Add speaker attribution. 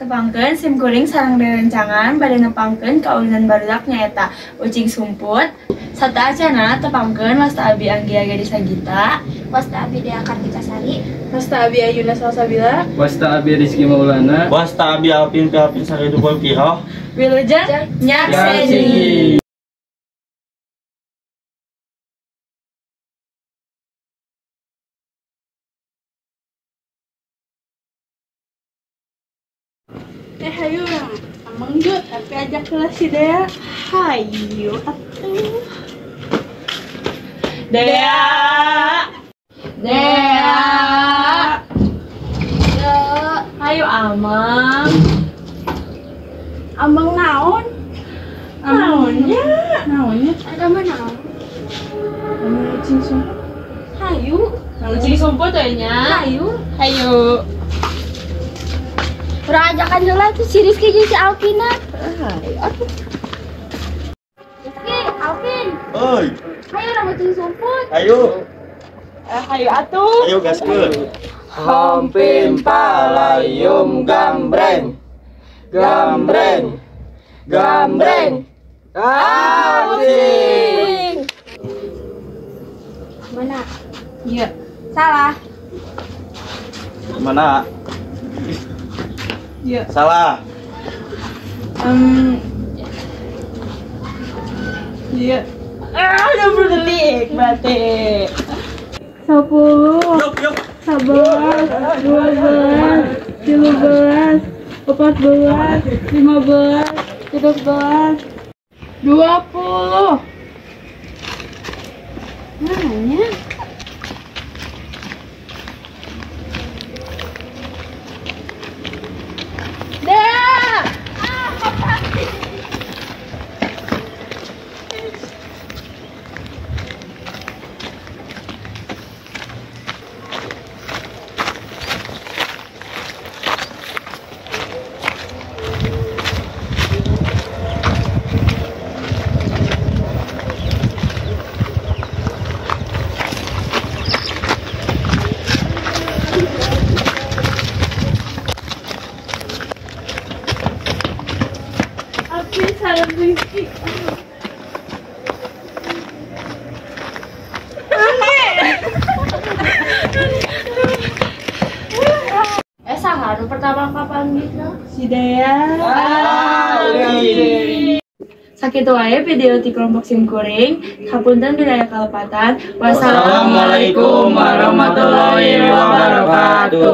Speaker 1: Tepangkeun sim kuring sareng rerencangan bade nepangkeun kaulinan barudak nyaeta ucing sumput. Sateuacanna tepangkeun wasta abi Anggia Gadis Sagita,
Speaker 2: wasta abi Dea Kartika Sari,
Speaker 1: wasta abi Ayuna Salsabila,
Speaker 3: wasta abi Rizky Maulana,
Speaker 4: wasta abi Alvin Alvin Saridupon Piro.
Speaker 1: Wilujeng nyakseni.
Speaker 5: Hayu, ameng yuk, tapi ajak kelas si Dea. Hayu, atuh.
Speaker 1: Dea, Dea, hayu ameng.
Speaker 5: Ameng naon?
Speaker 1: Naonnya?
Speaker 5: Naonnya?
Speaker 2: Ada mah naon?
Speaker 5: Ameng ucing sumput.
Speaker 2: Hayu.
Speaker 1: Ucing sumput nya.
Speaker 2: Hayu.
Speaker 1: Hayu.
Speaker 2: Urang ajakan heula tuh si Rizky jeung si Alvina. Aduh. Rizky, Alvin.
Speaker 4: Oi.
Speaker 2: Hayu urang ucing sumput.
Speaker 4: Hayu.
Speaker 1: Hayu atuh.
Speaker 4: Hayu gaskeun.
Speaker 3: Hompim palayum gambreng. Gambreng. Gambreng. Ucing.
Speaker 2: Mana?
Speaker 1: Iya.
Speaker 2: Salah.
Speaker 4: Mana?
Speaker 5: Iya.
Speaker 4: Salah.
Speaker 5: Iya.
Speaker 1: 20 detik berarti.
Speaker 5: 10, 11, 12, 13, 14, 15, 17, 20.
Speaker 2: Nanya.
Speaker 5: Rizky.
Speaker 1: Saha nu pertama kapan gitu?
Speaker 5: Si Dea.
Speaker 1: Sakitu wae video ti kelompok sim kuring. Hapunten bila aya kalepatan.
Speaker 3: Wassalamualaikum warahmatullahi wabarakatuh.